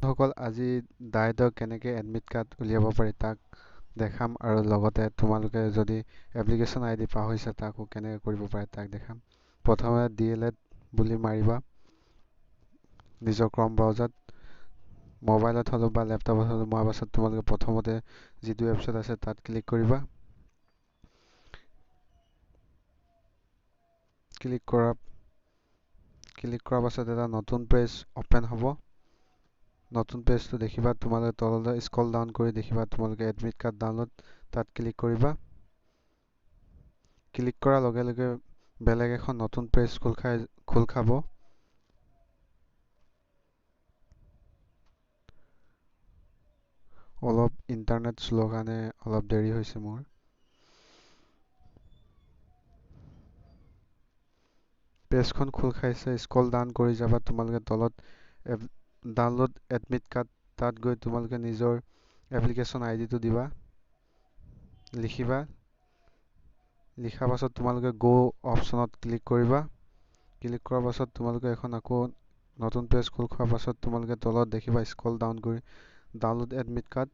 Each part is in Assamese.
বন্ধুসকল, আজি ডায়েটৰ কেনেকৈ এডমিট কাৰ্ড উলিয়াব পাৰি তাক দেখাম আৰু লগতে তোমালোকে যদি এপ্লিকেশ্যন আই ডি পাহৰিছা তাকো কেনেকৈ কৰিব পাৰে তাক দেখাম। প্ৰথমে ডি এল এড বুলি মাৰিবা নিজৰ ক্ৰম ব্ৰাউজাৰত, মোবাইলত হ'লেও বা লেপটপত হ'লেও। মৰাৰ পাছত তোমালোকে প্ৰথমতে যিটো ৱেবছাইট আছে তাত ক্লিক কৰিবা। ক্লিক কৰাৰ পাছত এটা নতুন পেজ অ'পেন হ'ব। নতুন পেজটো দেখিবা, তোমালোকে তললৈ স্ক্ৰল ডাউন কৰি দেখিবা তোমালোকে এডমিট কাৰ্ড ডাউনলোড, তাত ক্লিক কৰিবা। ক্লিক কৰাৰ লগে লগে বেলেগ এখন নতুন পেজ খোল খাব। অলপ ইণ্টাৰনেট শ্ল' কাৰণে অলপ দেৰি হৈছে মোৰ। পেজখন খোল খাইছে, স্ক্ৰল ডাউন কৰি যাবা, তোমালোকে তলত ডাউনলোড এডমিট কাৰ্ড তাত গৈ তোমালোকে নিজৰ এপ্লিকেশ্যন আই ডিটো দিবা, লিখিবা। লিখাৰ পাছত তোমালোকে গ' অপশ্যনত ক্লিক কৰিবা। ক্লিক কৰাৰ পাছত তোমালোকে এখন আকৌ নতুন পেজ খোল খোৱাৰ পাছত তোমালোকে তলত দেখিবা স্ক্ৰল ডাউন কৰি ডাউনলোড এডমিট কাৰ্ড,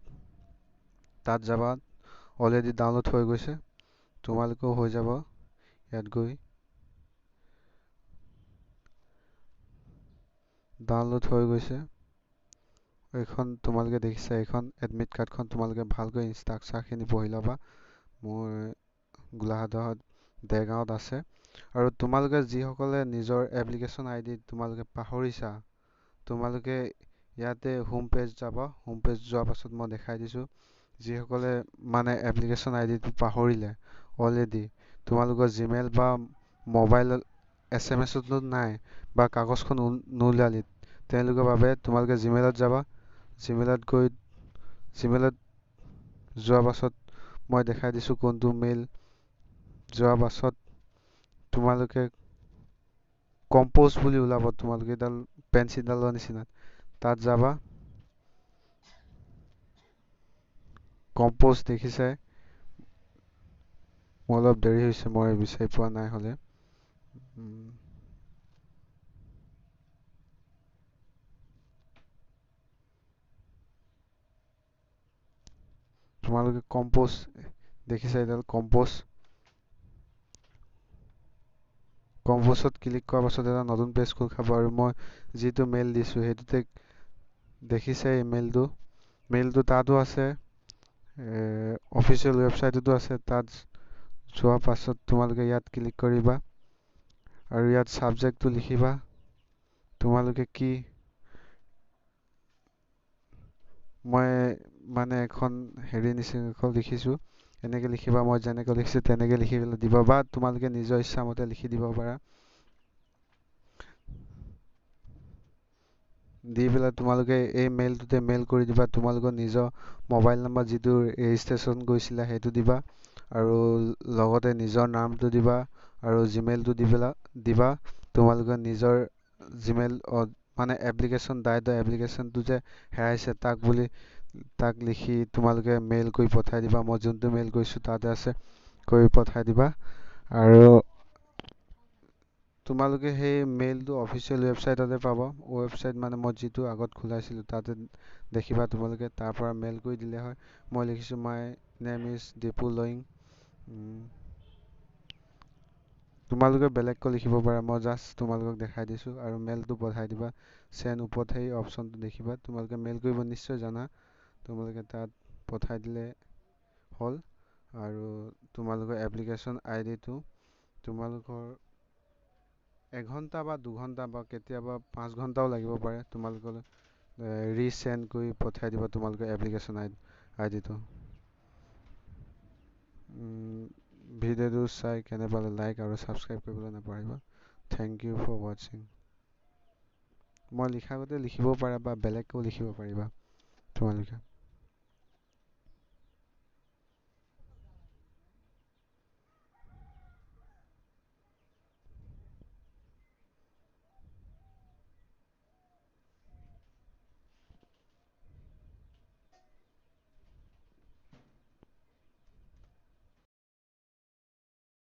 তাত যাবা। অলৰেডি ডাউনলোড হৈ গৈছে, তোমালোকেও হৈ যাব। ইয়াত গৈ ডাউনলোড হৈ গৈছে। এইখন তোমালোকে দেখিছা, এইখন এডমিট কাৰ্ডখন তোমালোকে ভালকৈ ইনষ্ট্ৰাকচাৰখিনি পঢ়ি ল'বা। মোৰ গোলাঘাটত দেৰগাঁৱত আছে। আৰু তোমালোকে যিসকলে নিজৰ এপ্লিকেশ্যন আই ডি তোমালোকে পাহৰিছা, তোমালোকে ইয়াতে হোম পেজ যাবা। হোম পেজ যোৱাৰ পাছত মই দেখাই দিছোঁ, যিসকলে মানে এপ্লিকেশ্যন আই ডিটো পাহৰিলে অলৰেডি, তোমালোকৰ জিমেইল বা মোবাইল এছ এম এছতো নাই বা কাগজখন নোলালি, তেওঁলোকৰ বাবে তোমালোকে জিমেইলত যাবা। জিমেইলত যোৱাৰ পাছত মই দেখাই দিছোঁ কোনটো মেইল। যোৱাৰ পাছত তোমালোকে কম্প'জ বুলি ওলাব, তোমালোকে এডাল পেঞ্চিলডালৰ নিচিনা, তাত যাবা। কম্প'জ দেখিছাই, মোৰ অলপ দেৰি হৈছে, মই বিচাৰি পোৱা নাই হ'লে। তোমালোকে কম্প'জ দেখিছা, এডাল কম্প'জ। কম্প'জত ক্লিক কৰাৰ পাছত এটা নতুন পেজ খোল খাব। আৰু মই যিটো মেইল দিছোঁ সেইটোতে দেখিছাই, মেইলটো তাতো আছে, অফিচিয়েল ৱেবছাইটতো আছে। তাত যোৱাৰ পাছত তোমালোকে ইয়াত ক্লিক কৰিবা আৰু ইয়াত ছাবজেক্টটো লিখিবা। তোমালোকে কি, মই মানে এখন হেৰি নিচিনাকৈ লিখিছোঁ, এনেকৈ লিখিবা, মই যেনেকৈ লিখিছোঁ তেনেকৈ লিখি পেলাই দিবা বা তোমালোকে নিজৰ ইচ্ছামতে লিখি দিব পাৰা। দি পেলাই তোমালোকে এই মেইলটোতে মেইল কৰি দিবা। তোমালোকৰ নিজৰ মোবাইল নাম্বাৰ যিটো ৰেজিষ্ট্ৰেশ্যন কৰিছিলা সেইটো দিবা, আৰু লগতে নিজৰ নামটো দিবা আৰু জিমেইলটো দি পেলাই দিবা। তোমালোকে নিজৰ জিমেইল মানে এপ্লিকেশ্যন ডায়েটৰ এপ্লিকেশ্যনটো যে হেৰাইছে তাক লিখি তোমালোকে মেইল কৰি পঠাই দিবা। মই যোনটো মেইল কৰিছোঁ তাতে আছে, কৰি পঠাই দিবা। আৰু তোমালোকে সেই মেইলটো অফিচিয়েল ৱেবছাইটতে পাব। ৱেবছাইট মানে মই যিটো আগত খোলাইছিলোঁ তাতে দেখিবা তোমালোকে, তাৰ পৰা মেইল কৰি দিলে হয়। মই লিখিছোঁ my name is Dipu Loying. তোমালোকে বেলেগকৈ লিখিব পাৰা, মই জাষ্ট তোমালোকক দেখাই দিছোঁ। আৰু মেইলটো পঠাই দিবা, চেণ্ড ওপৰত সেই অপশ্যনটো দেখিবা, তোমালোকে মেইল কৰিব নিশ্চয় জানা, তোমালোকে তাত পঠাই দিলে হ'ল। আৰু তোমালোকৰ এপ্লিকেশ্যন আই ডিটো তোমালোকৰ এঘণ্টা বা দুঘণ্টা বা কেতিয়াবা 5 ঘণ্টাও লাগিব পাৰে, তোমালোকৰ ৰিচেণ্ড কৰি পঠাই দিব তোমালোকৰ এপ্লিকেশ্যন আই ডিটো। ভিডিঅ'টো চাই কেনে পালে লাইক আৰু ছাবস্ক্ৰাইব কৰিবলৈ নাপাহৰিবা। Thank U for ৱাটছিং। মই লিখা আগতে লিখিব পাৰা বা বেলেগকৈও লিখিব পাৰিবা তোমালোকে।